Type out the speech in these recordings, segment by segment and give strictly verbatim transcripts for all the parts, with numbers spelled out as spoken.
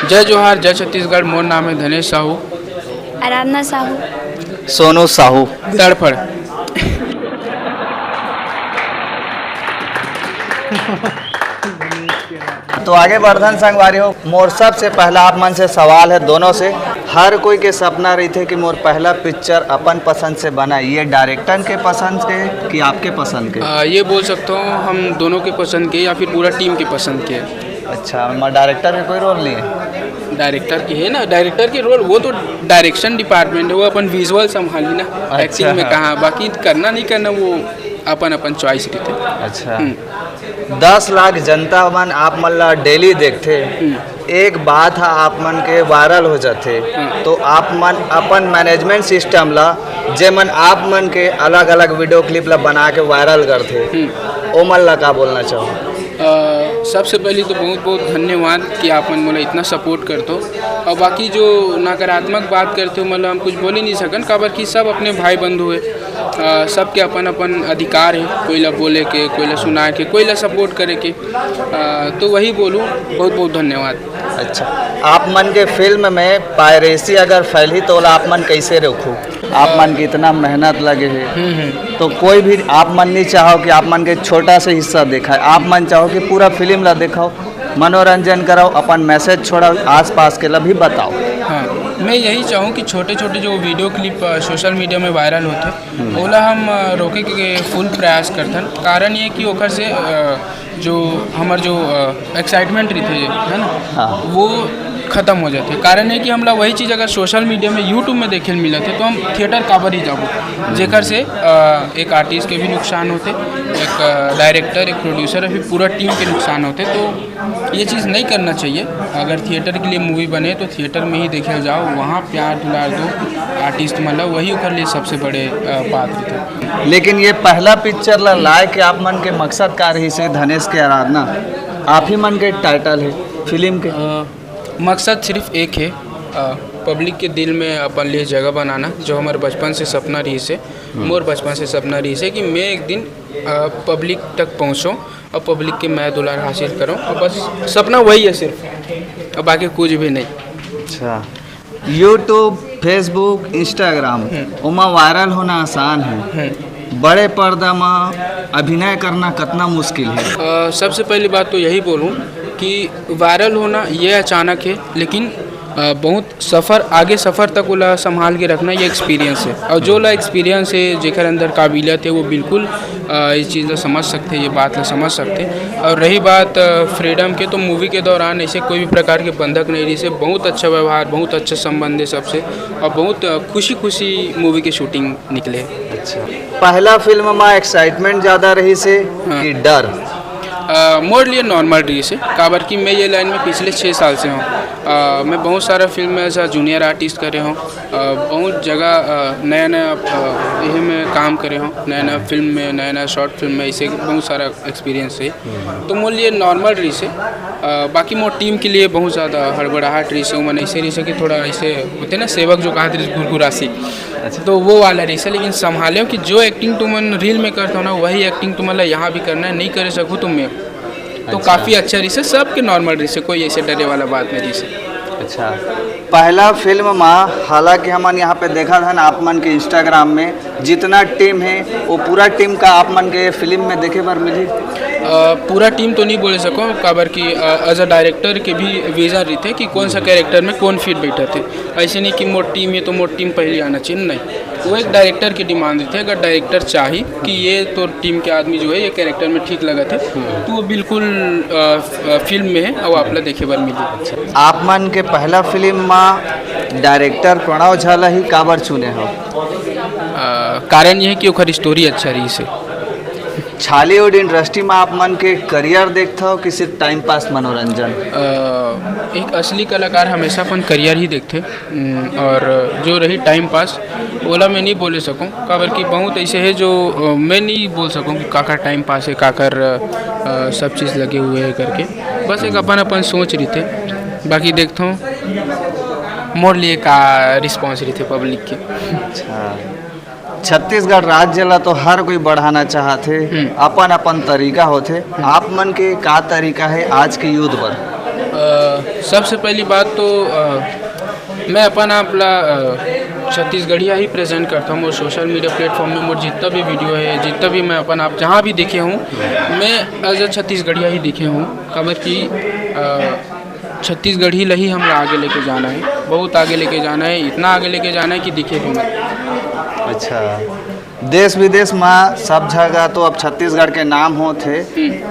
जय जोहार, जय छत्तीसगढ़। मोर नाम है धनेश साहू। आराधना साहू। सोनू साहू। तड़फड़। तो आगे बढ़थन संगवारी हो, मोर सबसे पहला आप मन से सवाल है दोनों से। हर कोई के सपना रहिथे कि मोर पहला पिक्चर अपन पसंद से बने, ये डायरेक्टर के पसंद के कि आपके पसंद के? आ, ये बोल सकता हूँ, हम दोनों के पसंद के या फिर पूरा टीम के पसंद के। अच्छा, मैं डायरेक्टर के कोई रोल नहीं है? डायरेक्टर के है ना, डायरेक्टर के रोल वो तो डायरेक्शन डिपार्टमेंट है, वो अपन विजुअल संभाली ना, अच्छा, एक्टिंग में हाँ। कहाँ, बाकी करना नहीं करना वो अपन अपन चॉइस रहते। अच्छा। दस लाख जनता मन आप मन ला डेली देखथे, एक बात ह आप मन के वायरल हो जाथे, हाँ। तो आप मन अपन मैनेजमेंट सिस्टम ला, जे मन आप मन के अलग अलग वीडियो क्लिप ला बना के वायरल करथे, ओमन ला का बोलना चाहो? अ, सबसे पहले तो बहुत बहुत धन्यवाद कि आप मन मोला इतना सपोर्ट करते हो। और बाकी जो नकारात्मक बात करते हो, मतलब, हम कुछ बोल ही नहीं सकन, काबर कि सब अपने भाई बंधु है। अ, सबके अपन अपन अधिकार है, कोई ला बोले के, कोई ला सुनाए के, कोई ला सपोर्ट करे के। अ, तो वही बोलूँ, बहुत बहुत धन्यवाद। अच्छा, आप मन के फिल्म में पायरेसी अगर फैलही तो ओला आप मन कैसे रोकहू? आप मन के इतना मेहनत लगे है, तो कोई भी आप मन नहीं चाहो कि आप मन के छोटा से हिस्सा दिखाए, आप मन चाहो कि पूरा फिल्म ला दिखाओ, मनोरंजन कराओ, अपन मैसेज छोड़ाओ, आसपास के ला भी बताओ। हाँ, मैं यही चाहूँ कि छोटे छोटे जो वीडियो क्लिप सोशल मीडिया में वायरल होते, ओला हम अ, रोके के फुल प्रयास करथन। कारण ये कि ओकर से अ, जो हमर जो एक्साइटमेंट रहिथे, है ना, हाँ। वो खत्म हो जाथे। कारण है कि हमला वही चीज़ अगर सोशल मीडिया में, यूट्यूब में देखे ल मिलत है, तो हम थिएटर काबर ही जाबो, जेकर से अ, एक आर्टिस्ट के भी नुकसान होते, एक डायरेक्टर, एक प्रोड्यूसर, फिर पूरा टीम के नुकसान होते। तो ये चीज़ नहीं करना चाहिए। अगर थिएटर के लिए मूवी बने तो थिएटर में ही देखे जाओ, वहाँ प्यार दुलार दो आर्टिस्ट मन ला, वही ओकर लिए सबसे बड़े अ, बात रहते। लेकिन ये पहला पिक्चर ला लाए के आप मन के मकसद का रही से धनेश के आराधना, आप ही मन के टाइटल है फिल्म के? अ, मकसद सिर्फ एक है, अ, पब्लिक के दिल में अपन लिए जगह बनाना, जो हमारे बचपन से सपना रही से, मोर बचपन से सपना रही से कि मैं एक दिन अ, पब्लिक तक पहुँचूँ और पब्लिक के मया दुलार हासिल करूँ, और बस सपना वही है सिर्फ, और बाकी कुछ भी नहीं। अच्छा, यूट्यूब, फेसबुक, इंस्टाग्राम, ओमा वायरल होना आसान है, बड़े पर्दा में अभिनय करना कितना मुश्किल है? अ, सबसे पहली बात तो यही बोलूँ कि वायरल होना ये अचानक है, लेकिन अ, बहुत सफ़र, आगे सफ़र तक ओला संभाल के रखना, ये एक्सपीरियंस है। और जो ला एक्सपीरियंस है, जेकर अंदर काबिलियत है, वो बिल्कुल अ, इस चीज़ ला समझ सकते, ये बात ला समझ सकते। और रही बात फ्रीडम के, तो मूवी के दौरान ऐसे कोई भी प्रकार के बंधक नहीं रही से, बहुत अच्छा व्यवहार, बहुत अच्छा संबंध है सबसे, और बहुत अ, खुशी खुशी मूवी के शूटिंग निकले। पहला फिल्म में एक्साइटमेंट ज़्यादा रही से कि डर? अ, मोर लिए नॉर्मल रही से, काबर कि मैं ये लाइन में पिछले छः साल से हूँ। अ, मैं बहुत सारा फिल्म में एज अ जूनियर आर्टिस्ट करे हूँ, अ, बहुत जगह अ, नया नया अ, यही में काम करे हूँ, नया नया फिल्म में, नया नया शॉर्ट फिल्म में, ऐसे बहुत सारा एक्सपीरियंस है। तो मोर लिए नॉर्मल रही से, अ, बाकी मोर टीम के लिए बहुत ज़्यादा हड़बड़ाहट रही से, मन ऐसे रही से कि थोड़ा ऐसे होते ना, सेवक जो कहा थे घुरघुरासी, तो वो वाला रही से। लेकिन संभाले कि जो एक्टिंग तुमन रील में करते हो ना, वही एक्टिंग तुमन ला यहाँ भी करना है, नहीं करे सकू तो मैं तो काफ़ी अच्छा रही से, सबके नॉर्मल रही से, कोई ऐसे डरे वाला बात नहीं रही से। अच्छा, पहला फिल्म में हालांकि हमन यहाँ पे देखा था ना आप मन के इंस्टाग्राम में जितना टीम है, वो पूरा टीम का आप मन के फिल्म में देखे बर मिली? अ, पूरा टीम तो नहीं बोले सको, काबर कि एज अ डायरेक्टर के भी विजन रहते कि कौन सा कैरेक्टर में कौन फिट बैठा थे। ऐसे नहीं कि मोर टीम है तो मोर टीम पहले आना चाहिए, नहीं। वो एक डायरेक्टर की डिमांड रहती है। अगर डायरेक्टर चाही कि ये तो टीम के आदमी जो है ये कैरेक्टर में ठीक लगा थे, तो वो बिल्कुल अ, फ- अ, फिल्म में है और आप ला देखे बर मिली। आप मन के पहला फिल्म में डायरेक्टर प्रणव झा ला ही काबर चुने हो? अ, कारण ये है कि ओकर स्टोरी अच्छा रही से। छॉलीवुड इंडस्ट्री में आप मन के करियर देखते हो कि सिर्फ टाइम पास, मनोरंजन? अ, एक असली कलाकार हमेशा अपन करियर ही देखते। हम्म, और जो रही टाइम पास, ओला मैं नहीं बोले सकूँ, काबर कि बहुत ऐसे है जो अ, मैं नहीं बोल सकूँ कि काकर टाइम पास है, काकर अ, सब चीज़ लगे हुए है करके। बस एक अपन अपन सोच रही थे, बाकी देखता हूँ मोर लिए का रिस्पॉन्स रही थे पब्लिक के। अच्छा, छत्तीसगढ़ राज्य ला तो हर कोई बढ़ाना चाहत है, अपन अपन तरीका होथे। आप मन के का तरीका है आज के यूथ बर? अ, सबसे पहली बात तो अ, मैं अपन आप ला अ, छत्तीसगढ़िया ही प्रेजेंट करता हूँ। मोर सोशल मीडिया प्लेटफॉर्म में मोर जितना भी वीडियो है, जितना भी मैं अपन आप जहाँ भी देखे हूँ, मैं एज अ छत्तीसगढ़िया ही दिखे हूँ। काबर कि अ, छत्तीसगढ़ी ला ही हम आगे लेके जाना है, बहुत आगे लेके जाना है, इतना आगे लेके जाना है कि दिखे भी मत। अच्छा, देश विदेश में सब जगह तो अब छत्तीसगढ़ के नाम होत हे,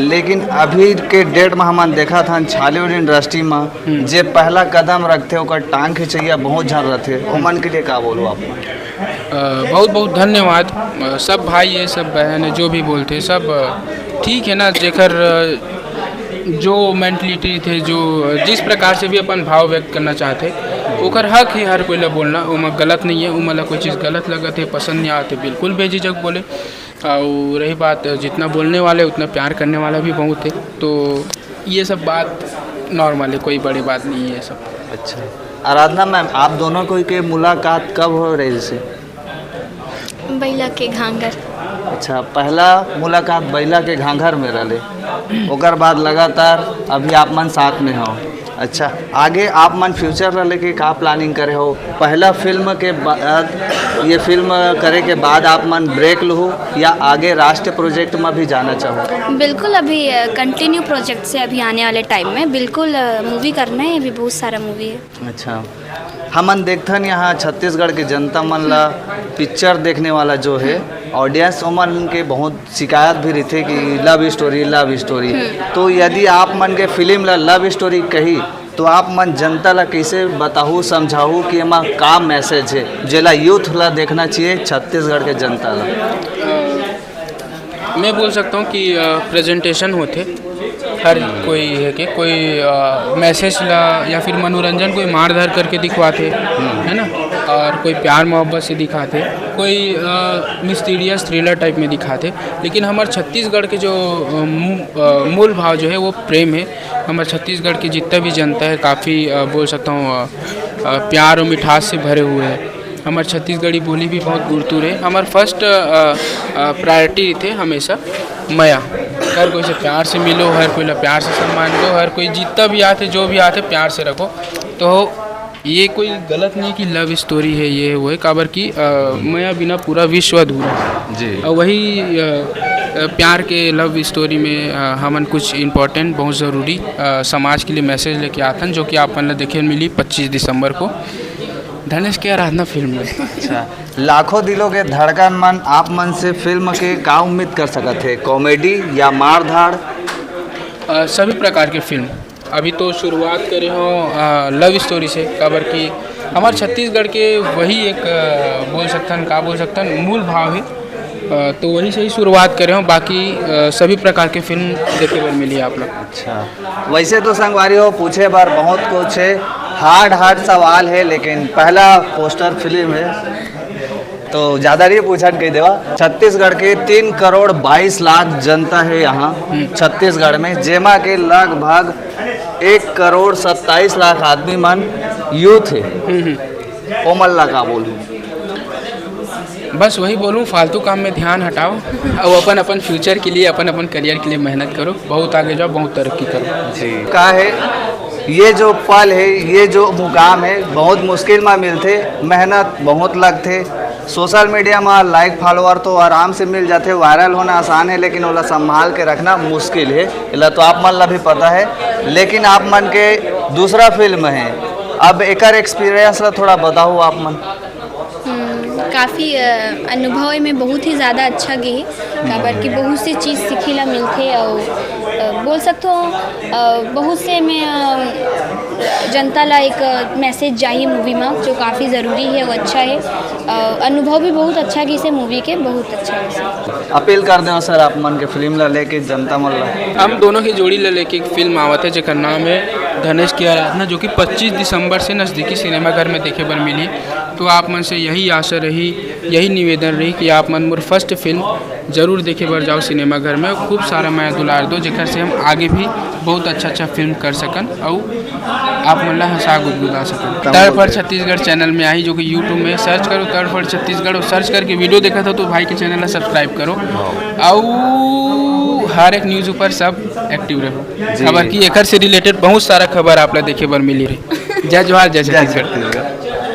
लेकिन अभी के डेट में हमन देखत हन छॉलीवुड इंडस्ट्री में जे पहला कदम रखथे ओकर टांग खिंचैया बहुत झन रथे, ओमन के लिए का बोलबो आप? अ, बहुत बहुत धन्यवाद। अ, सब भाई है, सब बहन है, जो भी बोलते सब अ, ठीक है ना, जेकर अ, जो मेंटलिटी थे, जो अ, जिस प्रकार से भी अपन भाव व्यक्त करना चाहते, ओकर हक है हर कोई ला बोलना, ओमा गलत नहीं है। ओमा ला कोई चीज़ गलत लगत है, पसंद नहीं आते, बिल्कुल बेझिझक बोले। और रही बात जितना बोलने वाले उतना प्यार करने वाला भी बहुत है, तो ये सब बात नॉर्मल है, कोई बड़ी बात नहीं है ये सब। अच्छा, आराधना मैम, आप दोनों को के मुलाकात कब हो रही से? बैला के घांगर। अच्छा, पहला मुलाकात बैला के घाघर में रहले, ओकर बाद लगातार अभी आप मन साथ में हो। अच्छा, आगे आप मन फ्यूचर ला लेके का प्लानिंग करे हो? पहला फिल्म के बाद, ये फिल्म करे के बाद आप मन ब्रेक लो या आगे राष्ट्रीय प्रोजेक्ट में भी जाना चाहो? बिल्कुल, अभी कंटिन्यू प्रोजेक्ट से अभी आने वाले टाइम में बिल्कुल मूवी करना है, अभी बहुत सारा मूवी है। अच्छा, हमन देखथन यहाँ छत्तीसगढ़ के जनता मन ला पिक्चर देखने वाला जो है ऑडियंस, ओमन के बहुत शिकायत भी रहिथे कि लव स्टोरी, लव स्टोरी। तो यदि आप मन के फिल्म ला लव स्टोरी कही तो आप मन जनता ला कैसे बताहू, समझाहू कि एमा का मैसेज है, जेला यूथ ला देखना चाहिए, छत्तीसगढ़ के जनता ला? मैं बोल सकता हूँ कि प्रेजेंटेशन होते हर कोई है कि कोई मैसेज ला या फिर मनोरंजन, कोई मारधार करके दिखवाते, है ना, और कोई प्यार मोहब्बत से दिखाते, कोई मिस्टीरियस थ्रिलर टाइप में दिखाते। लेकिन हमारे छत्तीसगढ़ के जो अ, मू- अ, मूल भाव जो है वो प्रेम है। हमारे छत्तीसगढ़ की जितना भी जनता है काफ़ी बोल सकता हूँ अ, अ, प्यार और मिठास से भरे हुए हैं। हमारे छत्तीसगढ़ी बोली भी बहुत गुरतुर है। हमारे फर्स्ट प्रायोरिटी थे हमेशा मया। हर कोई से प्यार से मिलो, हर कोई ला प्यार से सम्मान दो, हर कोई जितना भी आते, जो भी आते, प्यार से रखो। तो ये कोई गलत नहीं कि लव स्टोरी है, ये वो है, काबर कि अ, मया बिना पूरा विश्व अधूरा है। जी। और वही अ, अ, प्यार के लव स्टोरी में अ, हमन कुछ इम्पोर्टेंट, बहुत ज़रूरी अ, समाज के लिए मैसेज लेके आथन, जो कि आप मन ला देखे मिली पच्चीस दिसंबर को धनेश के आराधना फिल्म में। अच्छा, लाखों दिलों के धड़कन मन आप मन से फिल्म के का उम्मीद कर सकत है? कॉमेडी या मारधाड़? अ, सभी प्रकार के फिल्म। अभी तो शुरुआत करे हो लव स्टोरी से, काबर कि हमारे छत्तीसगढ़ के वही एक अ, बोल सकथन, का बोल सकथन, मूल भाव है। अ, तो वही से ही शुरुआत करे हो, बाकी अ, सभी प्रकार के फिल्म देखे बर मिली आप लोग। अच्छा, वैसे तो संगवारी हो पूछे बर बहुत कुछ है, हार्ड हार्ड सवाल है, लेकिन पहला पोस्टर फिल्म है तो ज़्यादा नहीं पूछन कह देवा। छत्तीसगढ़ के तीन करोड़ बाईस लाख जनता है यहाँ छत्तीसगढ़ में, जेमा के लगभग एक करोड़ सत्ताईस लाख आदमी मन यूथ है। ओमन ला का बोलूँ? बस वही बोलूँ, फालतू काम में ध्यान हटाओ और अपन अपन फ्यूचर के लिए, अपन अपन करियर के लिए मेहनत करो, बहुत आगे जाओ, बहुत तरक्की करो। जी, का है ये जो पल है, ये जो मुकाम है, बहुत मुश्किल में मिलते, मेहनत बहुत लगते। सोशल मीडिया में लाइक फॉलोअर तो आराम से मिल जाते, वायरल होना आसान है, लेकिन ओला संभाल के रखना मुश्किल है, एला तो आप मन ला भी पता है। लेकिन आप मन के दूसरा फिल्म है, अब एकर एक्सपीरियंस ला थोड़ा बताओ आप मन। हम्म, काफ़ी अ, अनुभव में बहुत ही ज़्यादा अच्छा गे हे, काबर कि बहुत सी चीज़ सीखे ला मिलथे और अ, बोल सकते हो अ, बहुत से में अ, जनता ला एक मैसेज जाही मूवी में, जो काफ़ी ज़रूरी है, वो अच्छा है। अ, अनुभव भी बहुत अच्छा गिस हे मूवी के, बहुत अच्छा गिस हे। अपील कर दे सर आप मन के फिल्म ला लेके जनता मन ला। हम दोनों की जोड़ी ले लेके एक फिल्म आवत है, जेकर नाम है धनेश की आराधना, जो कि पच्चीस दिसंबर से नज़दीकी सिनेमाघर में देखे बर मिली। तो आप मन से यही आशा रही, यही निवेदन रही कि आप मन मोर फर्स्ट फिल्म जरूर देखे बर जाओ सिनेमाघर में। खूब सारा मया दुलार दो, जेकर से हम आगे भी बहुत अच्छा अच्छा फिल्म कर सकन और आप मन ला हंसा गुदगुदा सकन। तड़फड़ छत्तीसगढ़ चैनल में आई, जो कि यूट्यूब में सर्च करो तड़फड़ छत्तीसगढ़, और सर्च करके वीडियो देखत हो तो भाई के चैनल ला सब्सक्राइब करो। और हर एक न्यूज ऊपर सब एक्टिव रहो। खबर की एकर से रिलेटेड बहुत सारा खबर आप ला देखे बर मिली रही। जय जोहार, जय छत्तीसगढ़।